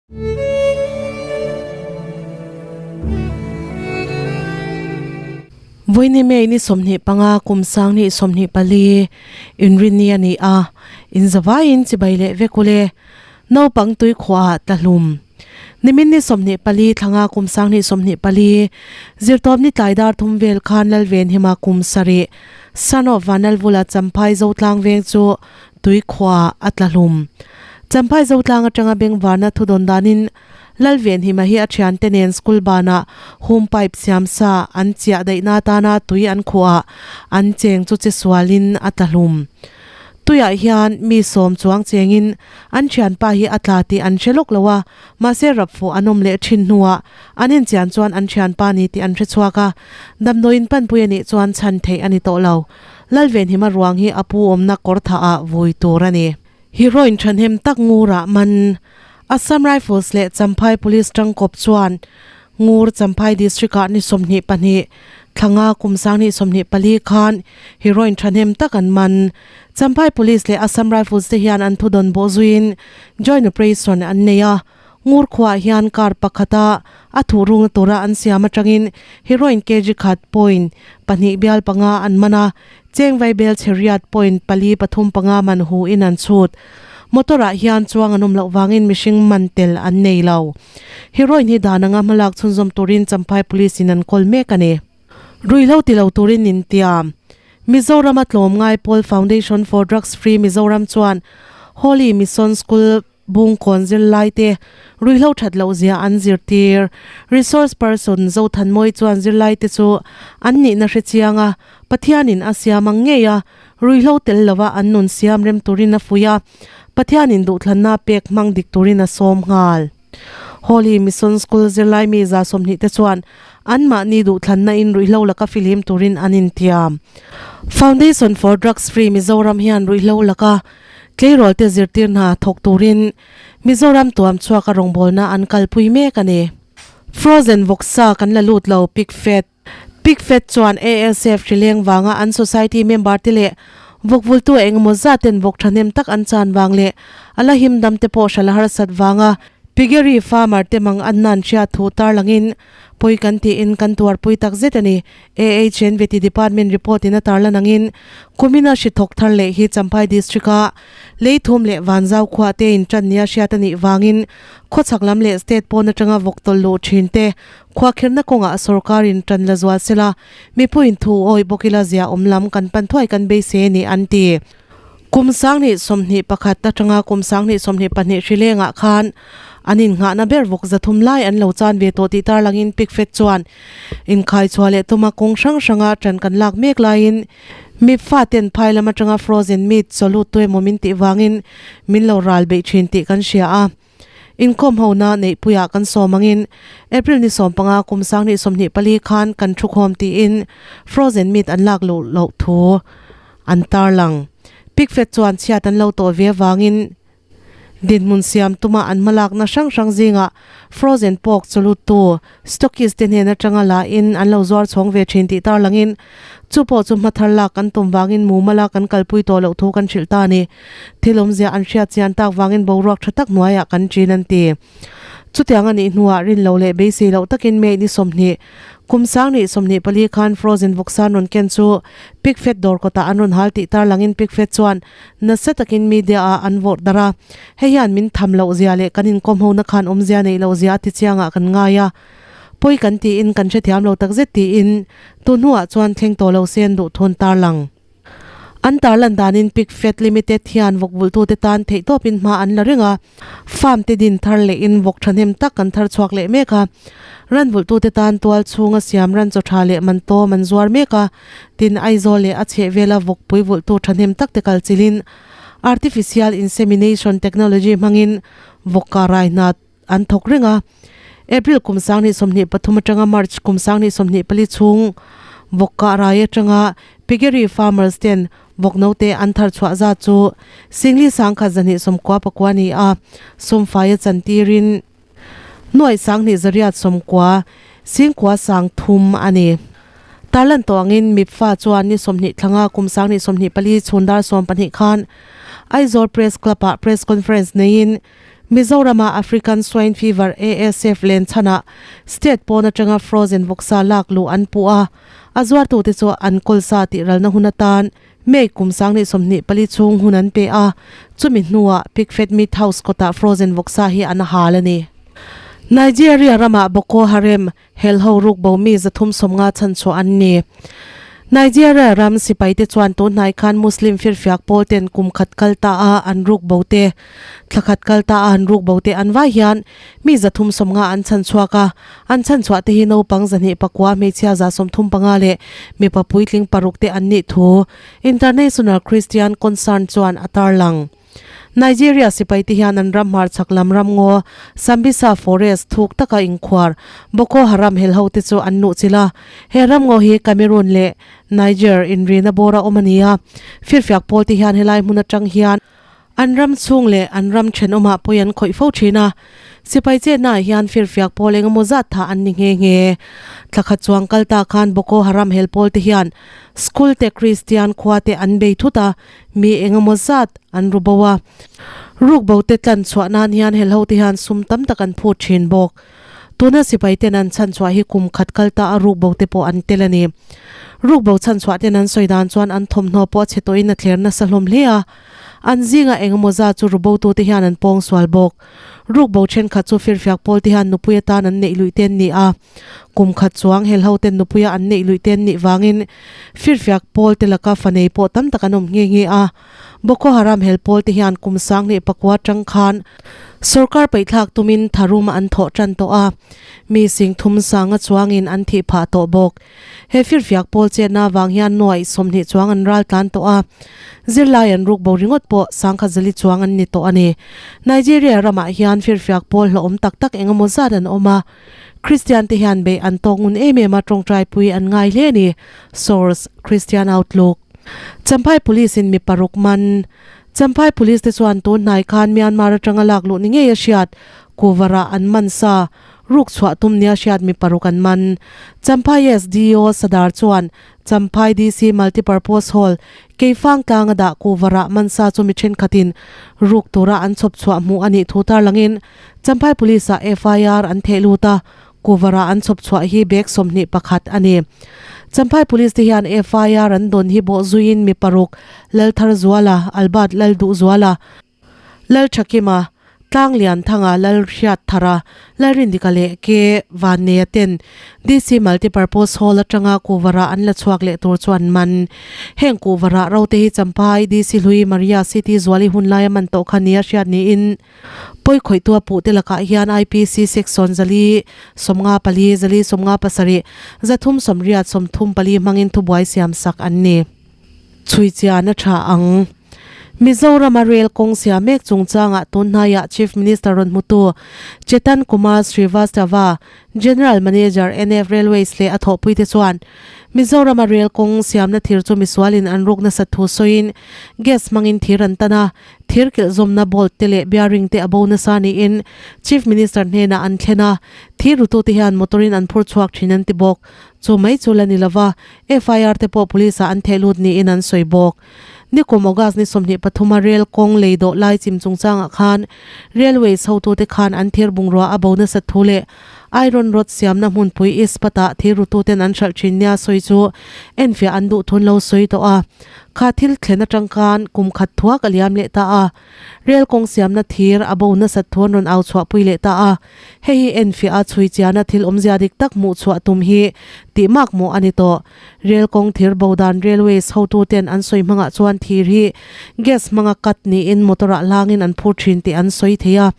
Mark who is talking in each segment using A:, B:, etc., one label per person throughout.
A: Vawiini May ni 25 kum 2024 inrinni a ni a, inzavaiin chibai leh vek ule. Naupang tui khuaah tla hlum. Nimin ni 24 thlanga kum 2024 zirtawp ni tlai dar thum vel khan Lalvenhima kum sarih son of Vanlalvula Champhai Zotlang veng chu tui khuaah a tla hlum. Champhai Zotlang atanga bengvarna thudawn danin Lalvenhima hi a thiante nen school banah home pipe siam sa an chiah daihna atana tui an khuah an cheng chu che sualin a tla hlum. Tuiah hian mi sawm chuang chengin an thianpa hi a tla tih an hre lawk lo a, mahse rap fuh an awm leh thin hnuah an inchian chuan an thianpa ni tih an hre chhuak a, damdawiin panpui a nih chuan chhan theih a ni tawh lo. Lalvenhima ruang hi a pu awmna kawr thahah vui tur a ni. Heroin thahnem tak ngurah man Assam Rifles leh Champhai Police tangkawp chuan Ngur Champhai District-ah ni 22 thlanga kum 2024 khan heroin thahnem tak an man. Champhai Police leh Assam Rifles te hian an thudawn bawh zuiin joint operation an nei a. Ngur khuaah hian car pakhata a thuh rungna tura an siam atangin heroin kg khat point pahnih bial panga an man a, cheng vaibel chhe riat point pali pathum panga man hu in an chhut. Motor ah hian chuang an awm loh vangin mihring man tel an nei lo. Heroin hi dan anga hmalak chhunzawm turin Champhai Police in an kawl mek a ni. Ruihhlo ti lo turin intiam. Mizoram a tlawmngai pawl Foundation for Drugs Free Mizoram chuan Holy Mission School Bungkawn zirlaite ruihhlo that loh zia an zirtir. Resource person Zothanmawi chuan zirlaite chu an nihna hre chiang a, Pathianin a siam ang ngei a, ruihhlo tel lova an nun siam rem turin a fuih a, Pathianin duhthlanna pek hmang dik turin a sawm nghal. Holy Mission School zirlai mi 20 te chuan anmahni duhthlanna in ruihhlo laka fihlim turin an intiam. Foundation for Drugs Free Mizoram hian ruihhlo laka Tleirawl te zirtir hna thawk turin Mizoram tuam chhuak a rawngbawlna an kalpui mek a ni. Frozen vawksa kan la lut lo Pig Fat Pig Fat chuan ASF hrileng vanga an society member te leh vawkvultu engemaw zat ten vawk thahnem tak an chan vang leh a la him dam te pawh hralh harsat vanga Piggery farmer te mang an nan hriat thu tarlangin pawi kan tiin kan tuarpui tak zet a ni. AHN Vety Department report in a tarlan angin kumina hri thawk thar leh hi Champhai District a Leithum leh Vanzau khua te in tan nia hriat a nih vangin khawchhak lam leh state pawn atanga vawk tawlh luh thin te khuakhirna kawngah sorkar in tan la zual sela mipuiin thu awih bawk ila zia awm lam kan pan thuai kan beisei a ni an ti. Kum 2021 atanga kum 2022 hri lengah khan an innghahna ber vawk 300 lai an lo chan ve tawh tih tarlangin Pigfed chuan inkhai chhuah leh tuma kawng hrang hranga ṭan kan lak mek laiin mi faten phai lam atanga frozen meat chaw lut tu emaw min tih vangin min lo ral beih thin tih kan hria a. Inkhawm hona neihpuiah kan sawm angin April ni 15 kum 2024 khan kan thukhawm tiin frozen meat an lak luh loh thu an tarlang. Pigfed chuan chhiat an lo tawh ve avangin dinhmun siam tuma an hmalakna hrang hrang zingah frozen pork chaw luttu stockist te hnen atanga la in an lo zuar chhawng ve thin tih tarlangin chu pawh chu hma thar lak kan tum vangin mumala kan kalpui tawh loh thu kan hrilh ta a ni. Thil awmzia an hriat chian tak vangin boruak tha tak hnuaiah kan ṭin an ti. Chutiang a nih hnuah rin lo leh beisei loh takin May ni 20, kum 2024 khan Frozen vawksa an rawn ken chu Pigfed dawr kawtah an rawn hal tih tarlangin Pigfed chuan nasa takin media ah an vawrh darh a. Hei hian min tham loh zia leh kan inkawm hona khan awmzia neih loh zia a ti chiangah kan ngai a. Pawi kan tiin kan hrethiam lo takzet tiin tu hnuah chuan thleng tawh lo se an duh thun tarlang. An tarlan danin Pig Fed Limited hian vawkvulhtute tan theihtawpin hma an la reng a, farm te din thar lehin vawk thahnem tak an thar chhuak leh mek a. Ranvulhtute tan tual chhunga siam ran chaw tha leh man tawm an zuar mek a, tin Aizawl leh a chhehvela vawkpui vulhtu thahnem tak te kal chilhin Artificial Insemination Technology hmangin vawk kah rai hna an thawk reng a. April kum 2023 atanga March kum 2024 chhung vawk kah rai atanga Piggery Farmers ten vawk note an thar chhuah zat chu Singli 10,299 a ni a, sumfaia chantirin nuaih 2,890 singkua 3,000 a ni. Tarlan tawh angin Mipfa chuan ni 20 thlanga kum 2024 chhun dar 12 khan Aizawl Press Club-ah press conference neiin. Mizorama African Swine Fever, ASF, len chhanah state pawn atanga frozen vawksa lak luh an puh a, a zuartute chu an kawlsa tih ralna hun atan May kum 2024 chhung hun an pe a, chumi hnuah Pigfed Meat House kawtah frozen vawksa hi an hal a ni. Nigeria ramah Boko Harem Helho rukbo mi 350 chhanchhuah an ni. Nigeria ram sipaite chuan tunhnai khan Muslim firfiak pawl ten kum khat kal ta a an rukbo te, thla khat kal ta a an rukbo te an vai hian mi 350 an chhanchhuak a, an chhanchhuah te hi naupang 209 hmeichhia 35 leh mipa puitling paruk te an nih thu International Christian Concern chuan a tarlang. Nigeria sipaite hian an ram hmarchhak lam ramngaw Sambisa Forest thuk taka inkhuar Boko Haram helhote chu an luhchilh a. He ramngaw hi Cameroon leh Niger inrina bawra awm a ni a. Firfiak pawlte hian helai hmun atang hian an ram chhung leh an ram thenawmah pawi an khawih fo thin a. Sipai chetnaah hian firfiak pawl engemaw zat tha an ni nghe nghe. Thla khat chuang kal ta khan Boko Haram hel pawlte hian school te Kristian khua te an bei thut a. Mi engemaw zat an ru bo a, ruk bo te tlan chhuah nan hian helho te hian sum tam tak an phut thin bawk. Tuna sipai ten an chhan chhuah hi kum khat kal ta a ruk bo te pawh an tel a ni. Ruk bo chhan chhuah ten an sawi dan chuan an thawmhnaw pawh a chhe tawhin a thler nasa hlawm hle a, an zinga engemaw zat chu ru bo tu te hian an pawng sual bawk. Ruk bo thenkhat chu firfiak pawl te hian nupui atan an neih luih te an ni a, kum khat chuang helho ten nupuia an neih luih te an nih vangin firfiak pawl te laka fa nei pawh tam tak an awm nghe nghe a. Boko Haram hel pawl te hian kum 2009 atang khan sorkar paihthlak tumin tharum an thawh tan tawh a, mi sing thum sanga chuangin an thih phah tawh bawk. He firfiak pawl chetna avang hian nuaih 20 chuang an ral tlan tawh a, zirlai an ruk bo ringawt pawh 1040 chuang an ni tawh a ni. Nigeria ramah hian firfiak pawl hlauhawm tak tak engemaw zat an awm a, Kristian te hian beih an tawk ngun em em a tawngtaipui an ngai hle a ni. Source, Christian Outlook. Champhai Police in mi paruk man Champhai Police te chuan tun hnai khan Myanmar atanga lak luh ni ngei a hriat Kuvarah an man sa ruk chhuah tum nia hriat mi paruk an man. Champhai SDO Sadar chuan Champhai DC Multipurpose Hall, Keifang tlanga dah Kuvarah man sa chu mi thenkhatin ruk tura an chhawp chhuah hmuh a nih thu tarlangin Champhai Police ah FIR an theh lut a, Kuvarah an chhawp chhuah hi bag 21 a ni. Champhai Police te hian FIR an dawn hi bawh zuiin mi paruk, Laltharzuala, Albert Lalduhzuala, Lalthakima, Tlanglianthanga, Lalhriatthara, Lalrindika leh Ke Vanneia ten DC Multipurpose Hall atanga kuhvarah an la chhuak leh tur chu an man. Heng kuhvarah ro te hi Champhai DC Hlui Maria City Zuali hun laia man tawh kha nia hriat niin pawi khawihtu a puh te lakah hian IPC Section 154, 157, 380, 34 hmangin thubuai siamsak an ni. Chhui chian a tha ang. Mizorama rail kawng sia mek chungchangah tun hnaiah Chief Minister rawn hmutu Chetan Kumar Srivastava, General Manager NF Railways leh a thawhpuite chuan Mizorama rail kawng siamna thir chu misualin an ruk nasat thu sawiin gas hmangin thir an tan a, thir kilh zawmna bolt te leh bearing te a bo nasa niin Chief Minister hnenah an thlen a, thir rutute hian motor-in an phur chhuak thin an ti bawk. Chu mai chu la ni lova, FIR te pawh police ah an theh lut niin an sawi bawk. Nikum August ni 23 a rail kawng lei dawh lai chim chungchangah khan Railways hotute khan an thir bungrua a bo nasat thu leh iron rod siamna hmunpui Ispat ah thir rututen an hralh thin nia sawi chu enfiah an duh thun lo sawi tawh a. Kha thil thlen atang khan kum khat thuak a liam leh ta a. Rail kawng siamna thir a bo nasat thu an rawn au chhuahpui leh ta a. Hei hi enfiah a chhui chiana thil awmzia dik tak hmuh chhuah tum hi tih mak mawh a ni tawh. Rail kawng thir bo dan Railways hotuten an sawi hmangah chuan thir hi gas hmanga cut niin motor ah hlangin an phur thin tih an sawi thei a.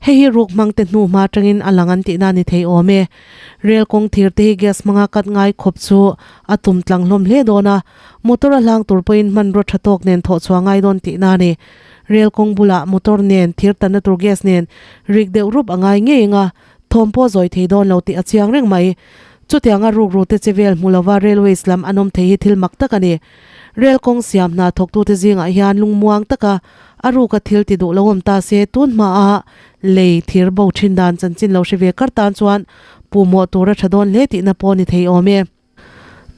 A: Hei hi ruk hmang te hnu hma atangin a lang an tihna ni thei awm e. Rail kawng thir te hi gas hmanga cut ngai khawp chu a tum tlang hlawm hle dawn a, motor a hlang tur pawhin hmanraw tha tawk nen thawh chhuah ngai dawn tihna a ni. Rail kawng bulah motor nen, thir tanna tur gas nen rik deuh rup a ngai ngei ang a, thawm pawh zawi thei dawn lo tih a chiang reng mai. Chutianga rukru te che vel hmu lova railways lam an awm thei hi thil mak tak a ni. Rail kawng siam hna thawktute zingah hian lungmuang taka a ruka thil ti duh lo awm ta se tun hmaa lei thir bo thin dan chanchin lo hre ve kar tan chuan puhmawh tur a tha dawn hle tihna pawh ni thei awm e.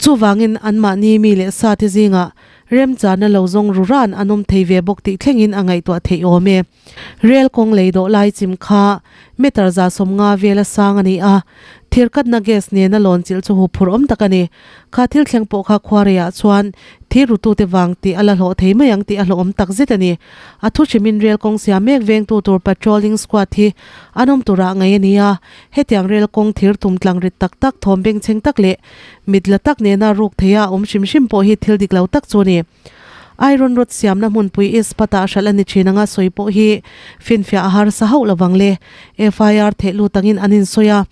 A: Chuvangin anmahni mi leh sa te zingah Remchana lo zawng ru ran an awm thei ve bawk tih thlengin a ngaihtuah theih awm e. Rel kawng lei dawh lai chim kha meter 150 vela sang a ni a, thirkatna gas nena lawn chilh chu huphurh awm tak a ni. Kha thil thleng pawh kha khuareiah chuan thir rutute vang tih a la hlawh thei mai ang tih a hlawhawm tak zet a ni. A thu hrimin rel kawng siam mek vengtu tur patrolling squad hi an awm turah ngaih a ni a, hetiang rel kawng thir tum tlang rit tak tak thawm bengchheng tak leh mit la tak nena ruk theia a awm hrim hrim pawh hi thil dik lo tak chu a ni. Iron rod siamna hmunpui Ispat-ah hralh a ni thin anga sawi pawh hi finfiah a harsa hauh lovang le. FIR theh lut angin an insawi a,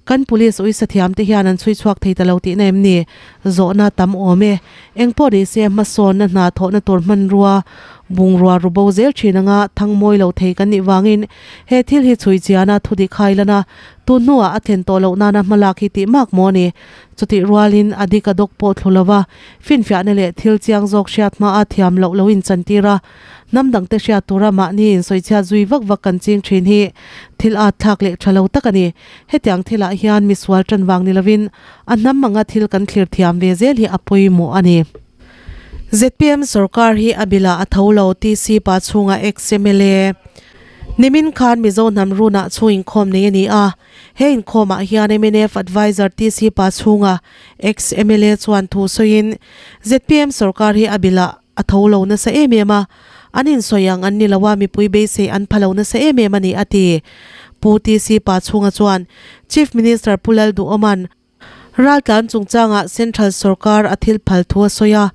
A: kan police uisa thiamte hian an chhui chhuak thei ta lo tihna em ni? Zawhna tam awm e. Engpawh ni se hmasawnna hna thawhna tur hmanrua bungrua ru bo zel thin anga thang mawi lo thei kan nih vangin he thil hi chhui chiana thu dik hai lana tun hnuah a thlen tawh loh nana hmalak hi tih mak maw ni? Chutih rualin a dik a dawk pawh thlu lova finfiahna leh thil chiang zawk hriat hmaa thiam loh lo inchantir a, hnam dangte hriat tura mahni insawichhiat zui vak vak kan ching thin hi thil at thlak leh tha lo tak a ni. Hetiang thilah hian misual tan vang ni lovin a hnam anga thil kan thlir thiam ve zel hi a pawimawh a ni. Zpm sorkar hi a bilah a tho lo TC pa chhunga ex-mla nimin khan Mizo hnam runah chhung inkhawm nei a ni a. He inkhawmah hian mnf Adviser TC Pachhunga, ex-MLA chuan thu sawiin, zpm sorkar hi a bilah a tho lo nasa em em a, an insawi ang an ni lo a, mipui beisei an pha lo nasa em em a ni, a ti. Pu TC Pachhunga chuan Chief Minister Pu Lalduhawma'n Raltlan chungchangah Central sorkar a thil phal thu a sawi a,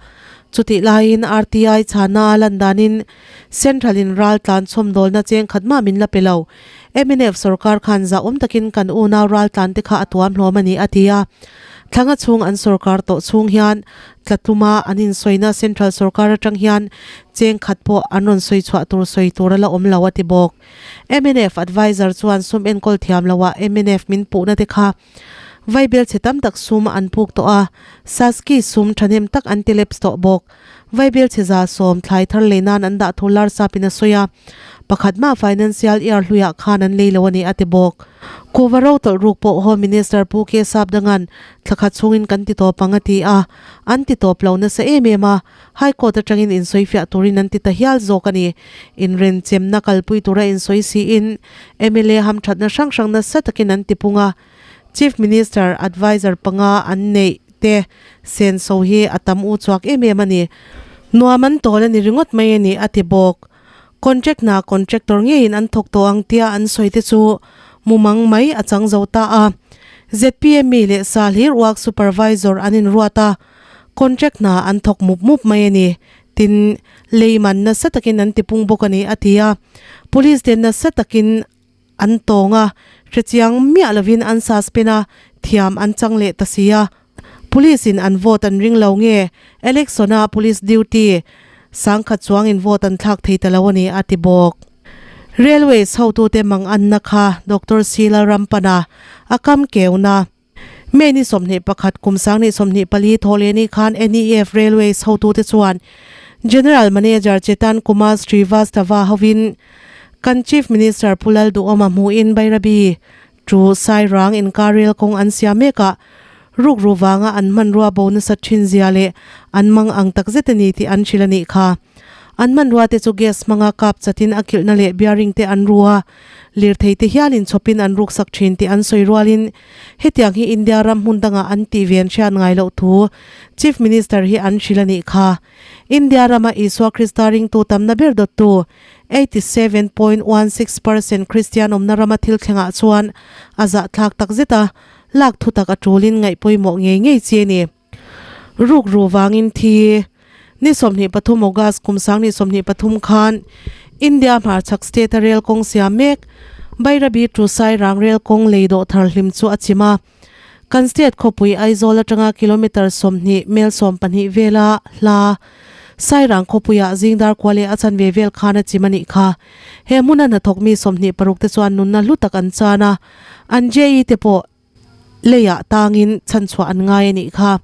A: chutih laiin RTI chhana a lan danin Central in raltlan chhawmdawlna cheng khat mah min la pe lo. Mnf sorkar khan zahawm takin kan unau raltlan te kha a tuam hlawm a ni, a ti a. Thlanga chhung an sorkar tawh chhung hian tlatluma an insawina Central sorkar atang hian cheng khat pawh an rawn sawi chhuah tur sawi tur a la awm lo, a ti bawk. Mnf adviser chuan sum enkawl thiam loah mnf min puhna te kha Vaibel chhe tam tak sum an puk tawh a, Saski sum thahnem tak an ti leps tawh bawk. Vaibel chhe 110 thlai thar lei nan an dah thu Larsapin a sawi a, pakhat mah financial year hluiah khan an lei lo a ni a ti bawk. Kuhva ro tawlh ruk pawh Home Minister Pu K Sapdangan thla khat chhungin kan ti tawp ang a ti a, an ti tawp lo nasa em em a, High Court atangin insawifiah turin an ti ta hial zawk a ni. Inrenchemna kalpui tura insawi siin mla hamthatna hrang hrang nasa takin an tipung a, Chief Minister Adviser panga an neih te senso hi a tam u chhuak em em a ni. Nuam an tawl a ni ringawt mai a ni, a ti bawk. Contract hna contractor ngeiin an thawk tawh ang tia an sawi te chu mumang mai a chang zo ta a. Zpm mi leh sa hlir uak supervisor an inruat a, contract hna an thawk mup mup mai a ni. Tin, lei man nasa takin an tipung bawk a ni, a ti a. Police te nasa takin an tawng a, hrechiang miah lovin an suspend a, thiam an chang leh ta si a. Police in an vote an ring lo nge, election a police duty sangkhat chuangin vote an thlak thei ta lo a ni, a ti bawk. Railways hotute manganna kha Doctor C Lalrampana a kam keuna. May ni 21 kum 2024 thawhlehni khan NEF Railways hotute chuan General Manager Chetan Kumar Srivastava hovin kan Chief Minister Pu Lalduhawma hmuhin Bairabi to Sairang inkar rel kawng an siam mek a, rukru vanga an hmanrua bo nasa thin zia leh an mang ang takzet a ni tih an hrilh a nih kha. An hmanrua te chu gas hmanga kap chatin a kilhna leh bearing te an ru a, lirthei te hialin chhawpin an ruksak thin tih an sawi rualin Hetiang hi India ram hmun dangah an tih ve an hriat ngai loh thu Chief Minister hi an hrilh a nih kha. India rama Isua Krista ringtu tamna ber dawttu 87.16 percent Kristian awmna rama thil thlengah chuan a zahthlak takzet a, lak thutak a tulin ngaih pawimawh ngei ngei chi a ni. Rukru vangin thi ni 23 August kum 2023 khan India hmarchhak state a rel kawng siam mek Bairabi to Sairang rel kawng lei dawh thar hlim chu a chim a. Kan state khawpui Aizawl atanga kilometre 20 mel 12 vela hla Sairang khawpuiah zingdar kua leh a chanve vel khan a chim a nih kha. He hmuna hnathawk mi 26 te chuan nunna hlu tak an chan a, an JE te pawh Leiah tangin chhanchhuah an ngai a nih kha.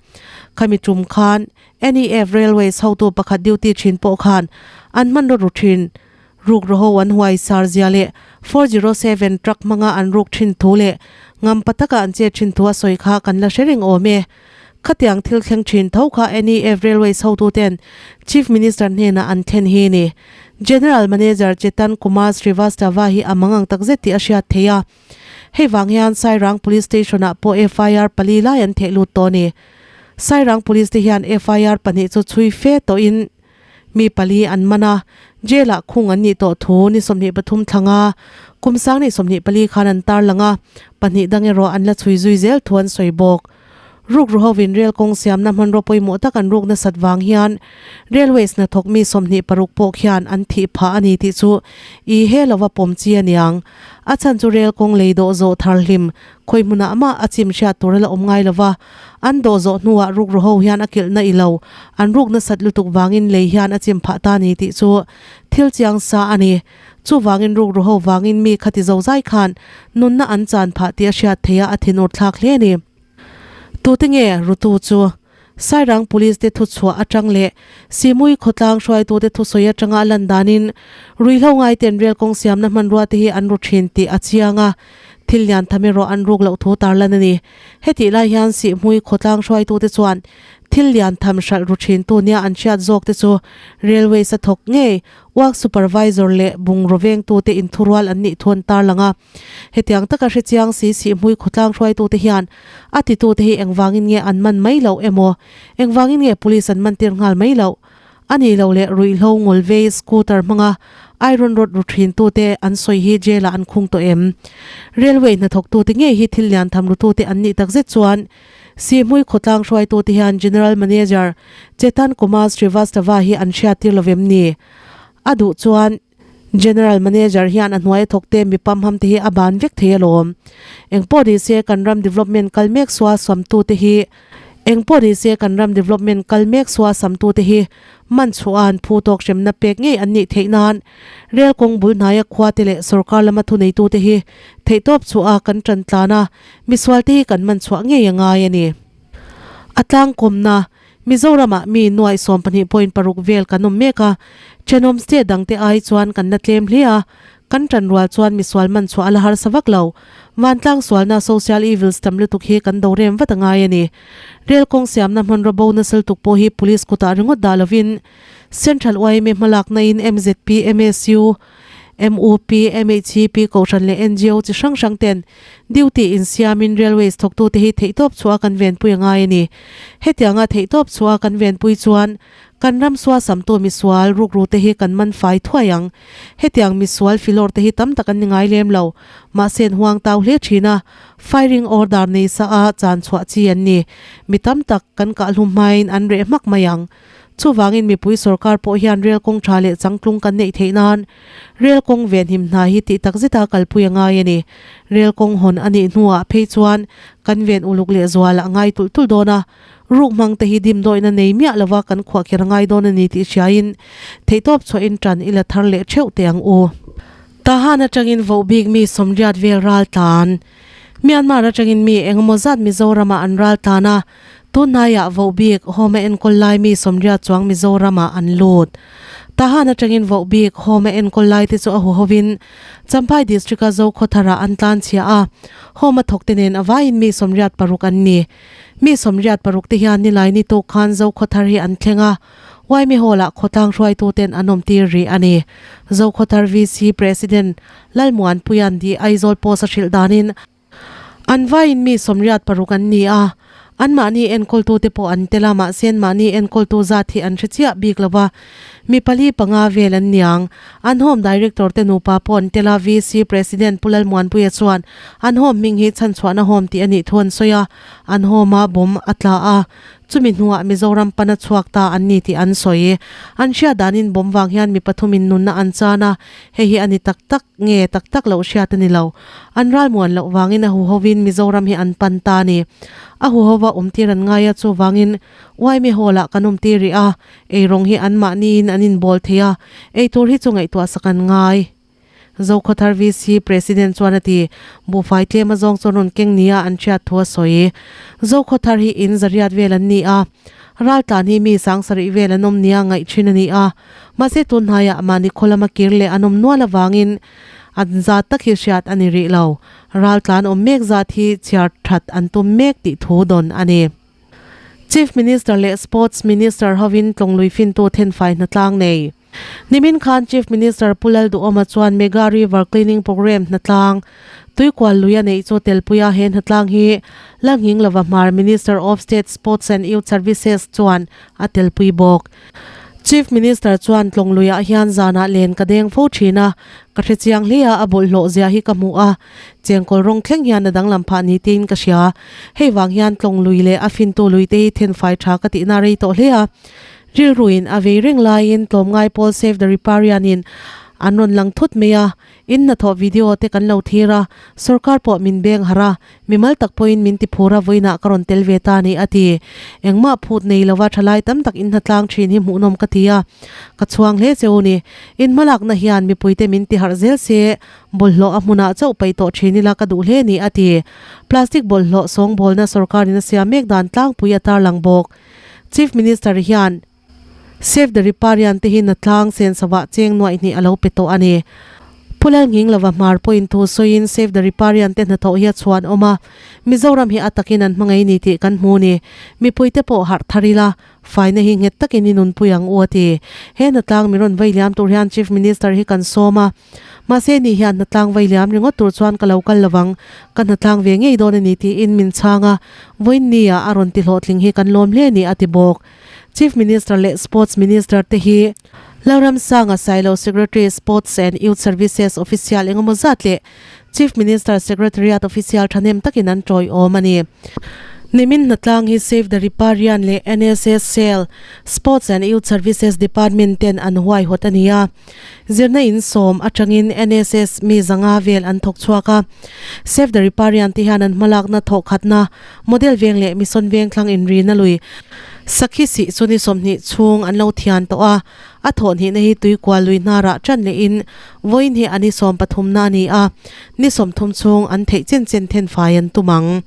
A: Khami tum khan NEF Railways hotu pakhat duty thin pawh khan an hmanraw ru thin. Ruk rawho an huai sar zia leh 407 truck hmanga an ruk thin thu leh ngam pa taka an chet thin thu a sawi kha kan la hre reng awm e. Khatiang thil thleng thin tho kha NEF Railways hotuten Chief Minister hnenah an thlen hi ni. General Manager Chetan Kumar Srivastava hi a mangang takzet tih a hriat theih a. Hei vang hian Sairang Police Station-ah pawh FIR pali lai an theh lut tawh a ni. Sairang Police te hian FIR pahnih chu chhui fe tawhin mi pali an man a, jail-ah khung an nih tawh thu ni 23 thlanga kum 2024 khan an tarlang a, pahnih dang erawh an la chhui zui zel thu an sawi bawk. Rukru hovin rel kawng siamna hmanraw pawimawh tak an ruk nasat vang hian Railways hnathawk mi 26 pawh khian an thih phah a ni tih chu i he lova pawm chi a niang. A chhan chu rel kawng lei dawh zawh thar hlim khawi hmunah mah a chim hriat tur a la awm ngai lova, an dawh zawh hnuah rukru ho hian a kilhna i lo an ruk nasat lutuk vangin lei hian a chim phah ta a ni tih chu thil chiang sa a ni. Chuvangin rukru ho vangin mi khati zozai khan nunna an chan phah tih a hriat theih a, a thinur thlak hle a ni. Tute nge rutu chu? Sairang Police te thuchhuah atang leh Simui khawtlang hruaitute thusawi atanga a lan danin ruihhlo ngaiten rel kawng siamna hmanrua te hi an ru thin tih a chiang a, thil lian tham erawh an ruk loh thu tarlan a ni. Hetih lai hian Sihmui khawtlang hruaitute chuan thil lian tham hralh ru thintu nia an hriat zawk te chu Railways a thawk ngei Work Supervisor leh bungraw vengtute inthurual an nih thu an tarlang a. Hetiang taka hre chiang si Sihhmui khawtlang hruaitute hian a titute hi engvangin nge an man mai loh emaw, engvangin nge police an man tir nghal mai loh? A nih loh leh ruihhlo ngawl vei scooter hmanga iron rod ru thintute an sawi hi jail-ah an khung tawh em? Railway hnathawktute ngei hi thil lian tham rutute an nih takzet chuan Sihhmui khawtlang hruaitute hian General Manager Chetan Kumar Srivastava hi an hriattir lovem ni? A duh chuan General Manager hian a hnuai a thawk te mi pamham te hi a ban vek thei alawm. Engpawh ni se kan ram development kal mek sua samtu te hi Engpawh ni se kan ram development kal mek sua samtu te hi man chhuah an phu tawk hremna pek ngei an nih theih nan rel kawng bul hnaia khua te leh sorkar lama thuneitu te hi theihtawp chhuah a kan tan tlan a misual te hi kan man chhuah ngei a ngai a ni. A tlangkawmna Mizoramah mi nuaih 12.6 vel kan awm mek a, thenawm state dangte ai chuan kan la tlem hle a, kan tanrual chuan misual man chhuah a la harsa vak lo. Vantlang sualna social evils tam lutuk hi kan do rem vat a ngai a ni. Rel kawng siamna hmanraw bo nasal tuk pawh hi police kutah ringawt dah lovin Central yma hmalakna in mzp, MSU, MUP, MHCP, Kohhran leh ngo chi hrang hrang ten duty insiamin Railways thawktute hi theihtawp chhuah a kan venpui a ngai a ni. Hetianga theihtawp chhuah a kan venpui chuan kan ram suasamtu misual rukru te hi kan man fai thuai ang. Hetiang misual filawr te hi tam tak an ni ngai lem lo. Mahse an huang tau hle thin a, firing order nei sa a chan chhuah chi an ni. Mi tam tak kan kahhlum hmain an reh hmak mai ang. Chuvangin mipui sorkar pawh hian rel kawng tha leh changtlung kan neih theih nan rel kawng venhim hna hi tih tak zeta kalpui a ngai a ni. Rel kawng hawn a nih hnuah phei chuan kan ven uluk leh zual a ngai tulh tulh dawn a, ruk hmang te hi dimdawihna nei miah lova kan khuah kher a ngai dawn a ni tih hriain theihtawp chhuahin tan i la thar leh theuh teh ang u. Tahan atangin voh bik mi sawmriat vel ral tlan. Myanmar atangin mi engemaw zat Mizoramah an ral tlan a, Tunhnaiah vohbik home a enkawl lai mi sawmriat chuang Mizoramah an lut. Tahan atangin vohbik home a enkawl lai te chu a huhovin Champhai District-a Zokhawtharah an tlanchhia a, home a thawkte nen a vaiin mi 86 an ni. Mi 86 te hian nilai ni tuk khan Zokhawthar hi an thleng a, Yma Hall-ah khawtlang hruaituten an awmtir rih a ni. Zokhawthar VC President Lalmuanpuia'n The Aizawl Post a hrilh danin, An vaiin mi 86 an ni a, anmahni enkawltute pawh an tel a, mahse anmahni enkawltu zat hi an hre chiah bik lo va, mi pali panga vel an niang. An Home Director te nupa pawh an tel a, VC President Pu Lalmuanpuia chuan an Home hming hi chhanchhuahna Home tih a nih thu an sawi a, an Home-a bomb a tla a, Chumi hnuah Mizoram pana chhuak ta an ni tih an sawi. An hriat danin bomb vang hian mi pathumin nunna an chan a, hei hi a ni tak tak nge tak tak loh hriat a ni lo. An ralmuan loh vangin a huhovin Mizoram hi an pan ta a ni. A huhova awmtir an ngai a, chuvangin Uaime Hall-ah kan awmtir rih a, eirawng hi anmahniin an inbawl thei a, eitur hi chu ngaihtuahsak an ngai. Zokhawthar VC President chuan a ti. Buhfai tlem a zawng chuan rawn keng nia an hriat thu a sawi. Zokhawthar hi in zariat vel an ni a, raltlan hi mi sangsarih vel an awm nia ngaih thin a ni a. Mahse tun hnaiah mahni khaw lama kir leh an awm nual avangin an zat tak hi hriat a ni rih lo. Raltlan awm mek zat hi chhiar that an tum mek tih thu dawn a ni. Chief Minister leh Sports Minister hovin Tlawnglui fintu thenfai hnatlang nei. Nimin khan Chief Minister Pu Lalduhawma chuan Mega River Cleaning Programme hnatlang Tuikual lui a neih chu telpuia he hnatlang hi Langhing lova Hmar Minister of State Sports and Youth Services chuan a telpui bawk. Chief Minister chuan Tlawnglui-ah hian zanah len ka deng fo thin a, ka hrechiang hle a, a bawlhhlawh zia hi ka hmu a, chengkawl rawng thleng hian a danglam phah ni tiin ka hria. Hei vang hian Tlawnglui leh a fintu lui te hi thenfai tha ka tihna rei tawh hle a. Rilruin a vei reng laiin tlawmngai pawl Save the Riparian-in an rawn lang thut mai a, in hnathawh video te kan lo thlir a, sorkar pawh min beng harh a, mimal tak pawhin min ti phur a vawiinah ka rawn tel ve ta a ni a ti. Engmah phut nei lova thalai tam tak in hnatlang thin hi hmuhnawm ka ti a, ka chhuang hle che u ni. In hmalakna hian mipuite min ti harh zel se, bawlhhlawh a hmunah chauh paih tawh thin ila ka duh hle ni a ti. Plastic bawlhhlawh sawngbawlna sorkarin a siam mek dan tlangpui a tarlang bawk. Chief Minister hian Save the Riparian te hi Natlang sensawah cheng nuaih hnih a lo pe tawh a ni. Pu Lalnghing lova hmar pawhin thu sawiin Save the Riparian te hnathawh hi a chhuan awm a, Mizoram hi a takin an hmangaih ni tih kan hmu ni. Mipuite pawh harh thar ila, faina hi nghet takin i nunpui ang u a ti. He Natlang mi rawn vailiam tur hian Chief Minister hi kan sawm a. Mahse ni hian hnatlang vai liam ringawt tur chuan ka lo kal lovang, ka hnatlang ve ngei dawn a ni tiin min chhang a, vawiin ni ah a rawn ti hlawhtling hi kan lawm hle a ni a ti bawk. Chief Minister leh Sports Minister te hi Lalramsanga Sailo Secretary Sports and Youth Services Official engemaw zat leh Chief Minister Secretariat Official thahnem takin an tawiawm a ni. Nimin hnatlang hi Save the Riparian leh NSS Cell, Sports and Youth Services Department ten an huaihawt a ni a. Zirna in sawm atangin NSS mi zanga vel an thawk chhuak a. Save the Riparian te hian an hmalakna thawhkhatna Model veng leh Mission veng thlang inrina lui Sakhi sih chu ni 20 chhung an lo thian tawh a. A thawhhnihna hi tuikual lui hnarah tan lehin vawiin hi a ni sawmpathumna a ni a, ni 30 chhung an theih chen chen thenfai an tum ang.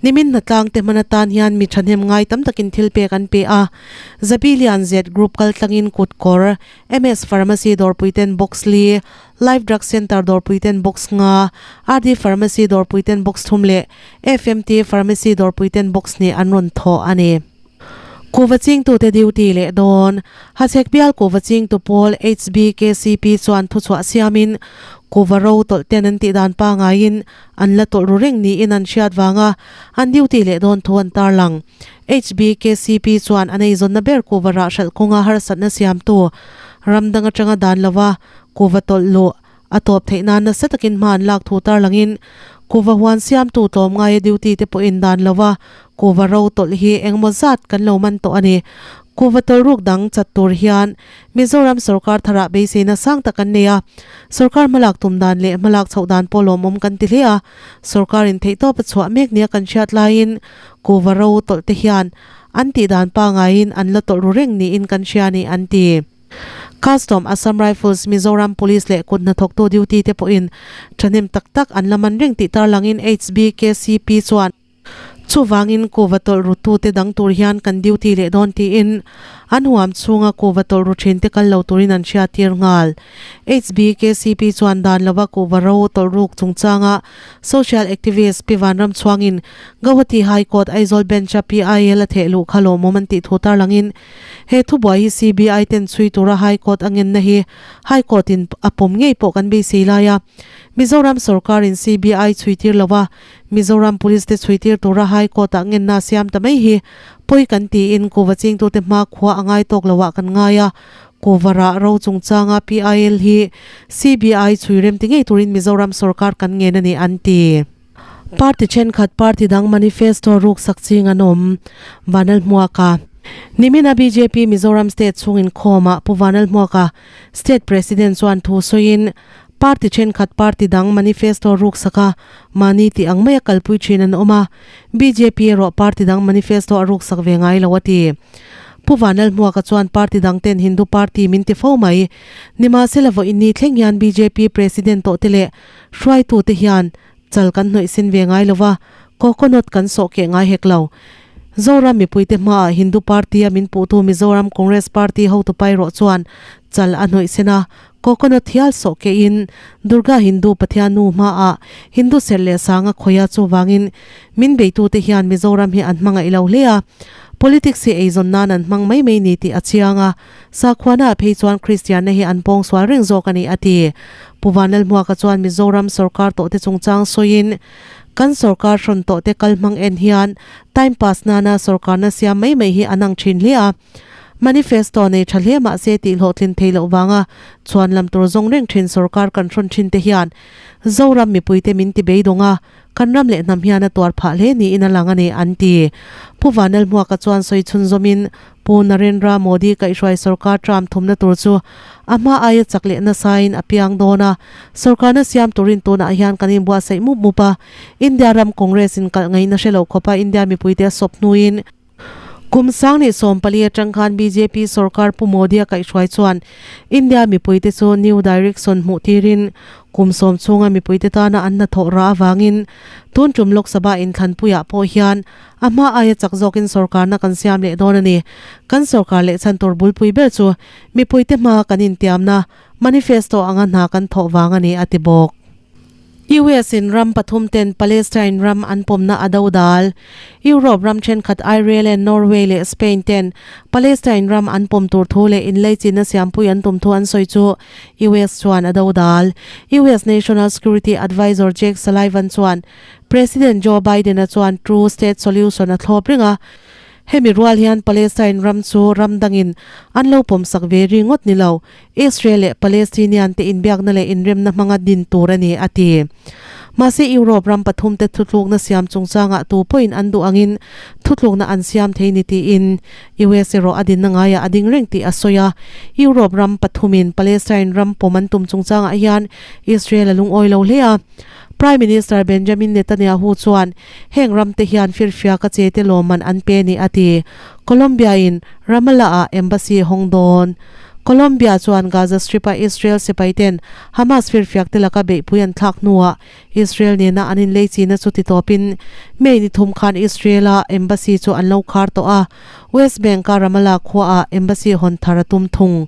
A: Nimin hnatlang te hman atan hian mi thahnem ngai tam takin thil pek an pe a. Zabilian Z Group kaltlangin kutkawr MS Pharmacy dawrpuiten box li, Life Drug Centre dawrpuiten box nga, RD Pharmacy dawrpuiten box thum leh FMT Pharmacy dawrpuiten box hnih an rawn thawh a ni. Kuhva chingtute duty leh dawn. Hachhek bial kuhva chingtu pawl HBKCP chuan thuchhuah siamin kuhva ro tawlh ten an tih dan pangaiin an la tawlh ru reng niin an hriat vanga an duty leh dawn thu an tarlang. HBKCP chuan a neizawnna ber kuhva rah hralh kawnga harsatna siamtu ram dang atanga dan lova kuhva tawlh luh a tawp theih nan nasa takin hma an lak thu tarlangin kuhva huan siamtu tlawmngaia duty te pawhin dan lova kuhva ro tawlh hi engemaw zat kan lo man tawh a ni. Kuhva tawlh ruk dang chat tur hian Mizoram sorkar tharah beiseina sang tak an nei a, sorkar hmalak tum dan leh hmalak chhoh dan pawh lawmawm kan ti hle a, sorkarin theihtawp a chhuah mek nia kan hriat laiin kuhva ro tawlh te hian an tih dan pangaiin an la tawlh ru reng niin kan hria a ni an ti. Custom, Assam Rifles, Mizoram Police leh kut hnathawktu duty te pawhin thahnem tak tak an la man reng tih tarlangin HBKCP chuan Chuvangin kuhva tawlh rutute dang tur hian kan duty leh dawn tiin an huam chhunga kuhva tawlh ru thinte kal lo turin an hriattir nghal. HBKCP chuan dan lova kuhva ro tawlh ruk chungchanga social activist Pi Vanramchhuangin Gauhati High Court Aizawl Bench-a PIL a theh luh kha lawmawm an tih thu tarlangin he thubuai hi CBI ten chhui tura High Court a ngenna hi High Court-in a pawm ngei pawh kan beisei lai a, Mizoram sorkarin CBI chhuitir lova Mizoram Police te chhuitir tura High Court ah ngenna siam ta mai hi pawi kan tiin kuhva chingtute hma khua a ngai tawk loah kan ngai a, kuhva rah ro chungchanga PIL hi CBI chhui rem ti ngei turin Mizoram sorkar kan ngen a ni an ti. Party thenkhat party dang manifesto ruksak ching an awm, Vanlalhmuaka. Nimina bjp Mizoram State chhung inkhawmah Pu Vanlalhmuaka, State President chuan thu sawiin, Party thenkhat party dang manifesto ruksak a, mahni tih ang maia kalpui thin an awm a, bjp erawh party dang manifesto a ruksak ve ngai lo a ti. Pu Vanlalhmuaka chuan party dang ten Hindu party min ti fo mai. Nimahsela vawiin ni thleng hian bjp president tawh te leh hruaitu te hian chal kan hnawih sin ve ngai lo va, coconut kan sawh keh ngai hek lo. Zoram mipuite hmaah Hindu party a min puhtu Mizoram Congress party hotu pai rawh chuan chal a hnawih sen a, Coconut hial sawh kehin Durga Hindu Pathian nu hmaah Hindu serh leh sanga khawia chuvangin min beitute hian Mizoram hi an hmangaih lo hle a. Politics hi eizawn nan an hmang mai mai ni tih a chiang a, sakhuana ah phei chuan Kristianna hi an pawng sual reng zawk a ni a ti. Pu Vanlalhmuaka chuan Mizoram sorkar tawhte chungchang sawiin, Kan sorkar hrawn tawhte kal hmang en hian time pass nana sorkarna siam mai mai hi an ang thin hle a. Manifesto nei tha hle mah se tih hlawhtlin thei loh vanga chhuan lam tur zawng reng thin sorkar kan hrawn thin te hian Zoram mipuite min ti beidawng a, Kan ram leh hnam hian a tuar phah hle niin a lang a ni, an ti. Pu Vanlalhmuaka chuan sawi chhunzawmin, Pu Narendra Modi kaihhruai sorkar term thumna tur chu a hma aia chak leh nasain a piang dawn a, sorkarna siam turin tunah hian kan inbuatsaih mup mup a, India ram Congress in kalh ngaihna hre lo khawpa India mipuite a sawp hnuin, Kum 2014 atang khan bjp sorkar Pu Modi-a kaihhruai chuan India mipuite chu new direction hmuh tirin kum sawm chhunga mipuite tana an hnathawh rah avangin tun tum Lok Sabha inthlanpuiah pawh hian a hma aia chak zawkin sorkarna kan siam leh dawn a ni. Kan sorkar leh chhan tur bulpui ber chu mipuite hmaa kan intiamna manifesto anga hna kan thawh vang a ni, a ti bawk. US in ram pathum ten Palestine ram an pawmna a dodal. Europe ram thenkhat Ireland, Norway leh Spain ten Palestine ram an pawm tur thu leh inleichina siampui an tum thu an sawi chu US chuan a dodal. US National Security Advisor Jake Sullivan chuan President Joe Biden-a chuan two state solution a thlawp reng a, hemi rual hian Palestine ram chu ram dangin an lo pawmsak ve ri ngawt ni lo. Israel leh Palestinian te inbiakna leh inremna hmanga din tur a ni, a ti. Mahse Europe ram pathum te thutlukna siam chungchangah tu pawhin an duh angin thutlukna an siam thei ni tiin US erawh a dinna ngaiah a ding reng tih a sawi a. Europe ram pathumin Palestine ram pawm an tum chungchangah hian Israel a lungawi lo hle a. Prime Minister Benjamin Netanyahu chuan heng ram te hian firfiak a che te lawmman an pe ni a ti. Colombia in Ramallah ah embassy hawng dawn. Colombia chuan Gaza Strip-a Israel sipaiten Hamas firfiakte laka beihpui an thlak hnuah Israel nena an inleichina chu titawpin May ni thum khan Israel-a embassy chu an lo khar tawh a, West Bank-a Ramallah khuaah embassy hawn thar a tum thung.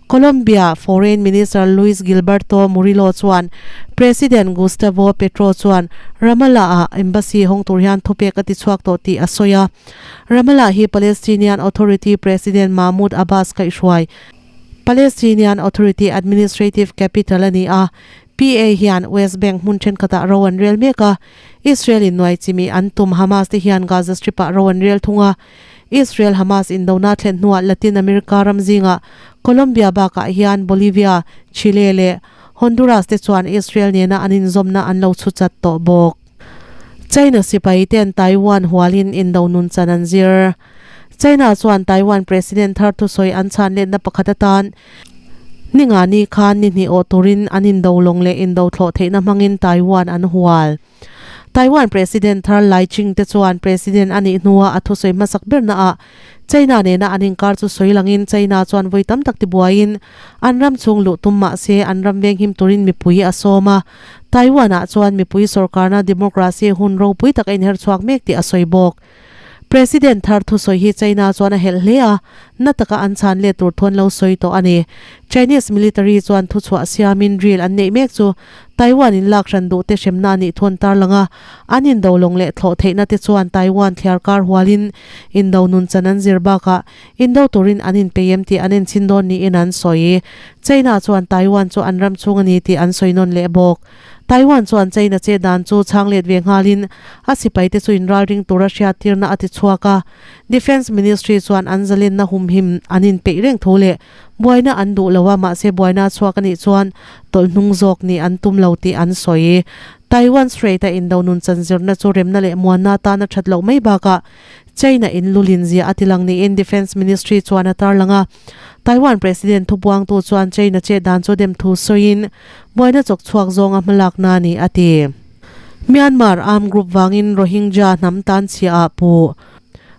A: Colombia Foreign Minister Luis Gilberto Murillo chuan President Gustavo Petro chuan Ramallah-a embassy hawng tur hian thupek a tichhuak tawh tih a sawi a. Ramallah hi Palestinian Authority President Mahmoud Abbas kaihhruai Palestinian Authority administrative capital a ni a. PA hian West Bank hmun thenkhatah ro an rel mek a, Israel in nuai chimi an tum Hamas te hian Gaza Strip-ah ro an rel thung a. Israel-Hamas indona thlen hnuah Latin America ram zingah Colombia bakah hian Bolivia, Chile leh Honduras te chuan Israel nena an inzawmna an lo chhu chat tawh bawk. China sipai ten Taiwan hualin indo nun chan an zir. China chuan Taiwan President thar thusawi an chhan letna pakhat atan Ningani khan ni hnih awh turin an indo lawng leh indo thlawh theihna hmangin Taiwan an hual. Taiwan President thar Lai Ching-te chuan President a nih hnua a thusawi hmasak berna ah China nena an inkar chu sawi langin China chuan vawi tam tak tibuaiin an ram chhung luh tum mah se an ram venghim turin mipui a sawm a. Taiwan-ah chuan mipui sorkarna democracy hun ropui tak a inher chhuak mek tih a sawi bawk. President thar thusawi hi China chuan a helh hle a, na taka an chhan let tur thu an lo sawi tawh a ni. Chinese military chuan thuchhuah siamin drill an neih mek chu Taiwan in lak hran duh te hremna a nih thu an tarlang a, an indo lawng leh thlawh theihna te chuan Taiwan thliar kar hualin indo nun chan an zir bakah indo turin an inpei em tih an enchhin dawn niin an sawi. China chuan Taiwan chu an ram chhung a ni tih an sawi nawn leh bawk. Taiwan chuan China che dan chu chhang let ve nghalin a sipaite chu inralring tura hriattirna a ti chhuak a. Defence Ministry chuan an zalenna humhim an inpeih reng thu leh buaina an duh lo a, mahse buaina a chhuak a nih chuan tawlh hnung zawk nih an tum lo tih an sawi. Taiwan Strait-a indo nun chanzirna chu remna leh muanna atan a that loh mai bakah China in lulin zia a tilang niin Defence Ministry chuan a tarlang a. Taiwan President thubuangtu chuan China chet dan chu dem thu sawiin buaina chawk chhuak zawnga hmalakna a ni a ti. Myanmar armed group vangin Rohingya hnam tan chhia ah puh.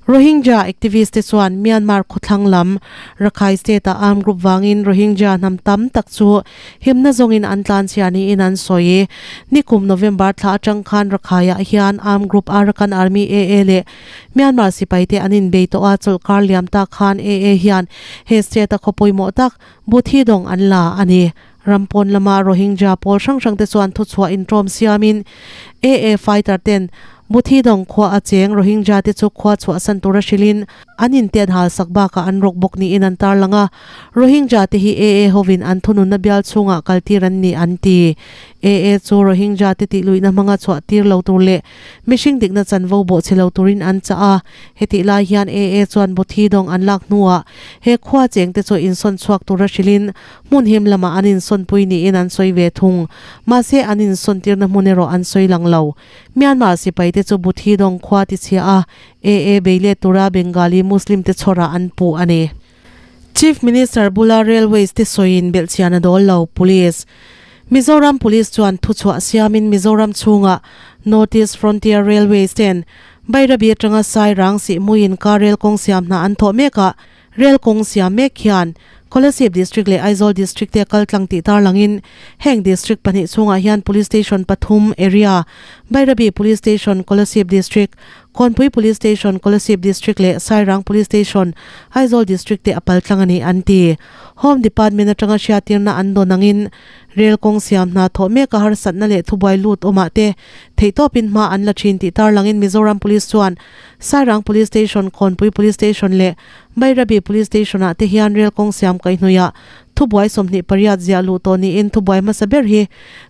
A: Rohingya activist te chuan Myanmar khawthlang lam Rakhine state ah armed group vangin Rohingya hnam tam tak chu himna zawngin an tlan chhia niin an sawi. Nikum November thla atang khan Rakhine ah hian armed group Arakan Army AA leh Myanmar sipai te an inbei tawh a, chawlhkar liam tak khan AA hian he state a khaw pawimawh tak Buthi dawng an la a ni. Ram pawn lama Rohingya pawl hrang hrang te chuan thuchhuah intawm siamin AA fighter ten Buthidong khua a cheng Rohingya te chu khua chhuahsan tura hrilhin an inte an halsak bakah an rawk bawk niin an tarlang a. Rohingya te hi AA hovin an thununna bial chhungah kaltir an ni an ti. AA chu Rohingya te tihluihna hmanga chhuah tir lo tur leh mihring dikna chanvo bawhchhe lo turin an chah a. Hetih lai hian AA chuan Buthidong an lak hnuah he khua chengte chu insawn chhuak tura hrilhin Hmun him lamah an insawnpui niin an sawi ve thung. Mahse, an insawntirna hmun erawh an sawi lang lo. Myanmar sipaite chu Buthidong khua tichhia a, AA bei let tura Bengali Muslim te chhawrah an puh a ni. Chief Minister bula Railways te sawiin belhchian a dawl lo, Police. Mizoram Police chuan thuchhuah siamin Mizoram chhunga North East Frontier Railways ten Bairabi atanga Sairang sihhmuiin car rel kawng siam hna an thawh mekah Rel kawng siam mek hian Kolasib District leh Aizawl District te kal tlang tih tarlangin heng District pahnih chhungah hian Police Station pathum area, Bairabi Police Station, Kolasib District, Kawnpui Police Station, Kolasib District leh Sairang Police Station, Aizawl District te a pal tlang a ni an ti. Home Department atanga hriattirna an dawn angin Rel kawng siam hna thawh mek a harsatna leh thubuai lut awmah te theihtawpin hma an la thin tih tarlangin Mizoram Police chuan Sairang Police Station, Kawnpui Police Station leh Bairabi Police Station ah te hian rel kawng siam kaihhnawih ah thubuai 28 ziah luh tawh niin thubuai hmasa ber hi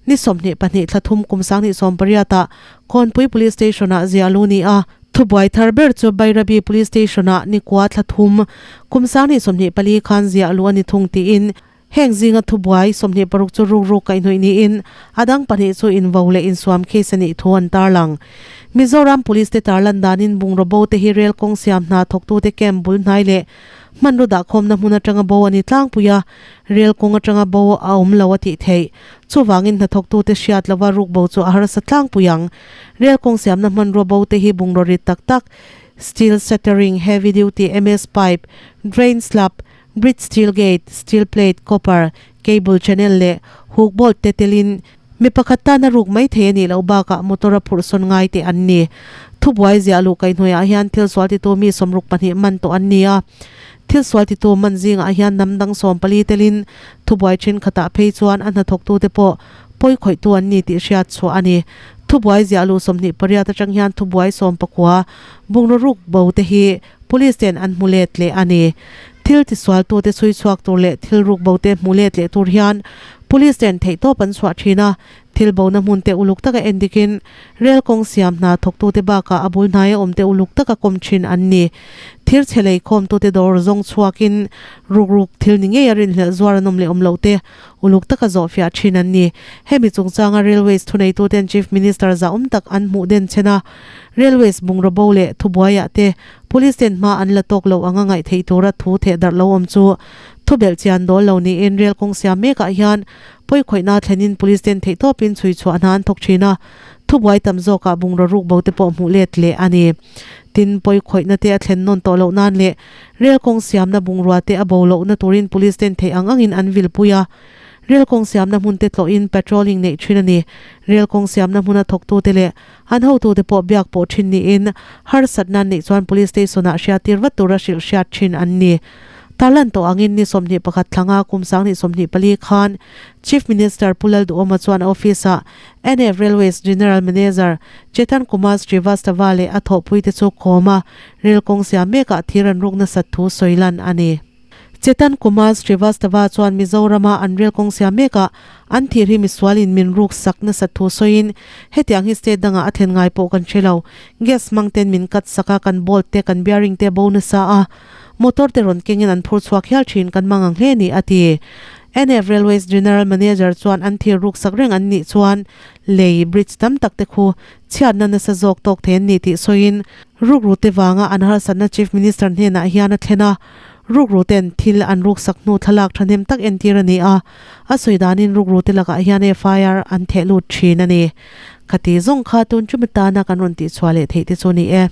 A: ni 22 thla thum kum 2018 ah Kawnpui Police Station ah ziah luh ni a. Thubuai thar ber chu Bairabi Police Station ah ni kua thla thum kum 2024 khan ziah luh a ni thung tiin Heng zinga thubuai 26 chu rukruk kaihhnawih niin a dang pahnih chu invo leh insuam case a nih thu an tarlang. Mizoram Police te tarlan danin bungraw bo te hi rel kawng siam hna thawktute camp bul hnai leh hmanraw dahkhawmna hmun atanga bo a ni tlangpui a, rel kawng atanga bo a awm lo a tih theih. Chuvangin hnathawktute hriat lova rukbo chu a harsa tlangpui ang. Rel kawng siamna hmanraw bo te hi bungraw rit tak tak, steel shuttering, heavy duty MS pipe, drain slab, Bridge steel gate, steel plate, copper, cable channel leh hook bolt te telin mi pakhat tana ruk mai thei a nih loh bakah motor a phurh sawn ngai teh an ni. Thubuai ziah luh kaihhnuaiah hian thil sual titu mi 62 man tawh an ni a. Thil sual titu man zingah hian hnam dang 14 telin thubuai thenkhatah phei chuan a hnathawktute pawh pawi khawihtu an ni tih hriat chhuah a ni. Thubuai ziah luh 28 atang hian thubuai 19 bungraw ruk bo te hi Police ten an hmu let leh a ni. Thil tisualtute chhui chhuak tur leh thil ruk bote hmu let leh tur hian Police ten theihtawp an chhuah thin a, thil bona hmun te uluk taka en dikin rel kawng siam hna thawktute bakah a bul hnaia awmte uluk taka kawm thin an ni. Thir chhe lei khawmtute dawr zawng chhuakin ruk ruk thil ni ngei a rinhlelh zuar an awm leh awm loh te uluk taka zawhfiah thin an ni. Hemi chungchanga Railways thuneituten Chief Minister zahawm tak an hmuh den chhen a, Railways bungraw bo leh thubuaiah te Police ten hma an la tawk lo anga ngaih theih tura thu theh darh lo awm chu thubelh chian dawl lo niin rail kawng siam mekah hian pawikhawihna thlenin Police ten theihtawpin chhui chhuah hna an thawk thin a, thubuai tam zawkah bungraw ruk bo te pawh hmuh let leh a ni. Tin, pawikhawihna te a thlen nawn tawh loh nan leh rail kawng siamna bungrua te a bo lohna turin Police ten theih ang angin an vilpui a. Rail kawng siamna hmun te tlawhin patrolling neih thin a ni. Rail kawng siamna hmuna thawktute leh An hotute pawh biak pawh thin niin harsatna an neih chuan Police Station-ah hriattir vat tura hrilh hriat thin an ni. Tarlan tawh angin ni 21 thlanga kum 2024 khan Chief Minister Pu Lalduhawma chuan a office-ah NF Railways General Manager Chetan Kumar Srivastava leh a thawhpuite chu kawm a, rel kawng siam mekah thir an ruk nasat thu sawi lan a ni. Chetan Kumar Srivastava chuan Mizorama an rel kawng siam mekah an thir hi misualin min ruk sak nasat thu sawiin, Hetiang hi state dangah a thlen ngai pawh kan hre lo. Gas hmang ten min cut sak a, kan bolt te, kan bearing te bo nasa a, motor te rawn kengin an phur chhuak hial thin, kan mang ang hle ni, a ti. NF Railways General Manager chuan an thir ruk sak reng an nih chuan lei, bridge, tam tak te khu chhiatna nasa zawk tawk thei an ni tih sawiin, rukru te vanga an harsatna Chief Minister hnenah hian a thlen a. Rukru ten thil an ruksak hnu thlalak thahnem tak entir a ni a, a sawi danin rukru te lakah hian FIR an theh lut thin a ni. Khati zawng kha tun chumi tana kan rawn tihchhuah leh theih te chu ni e.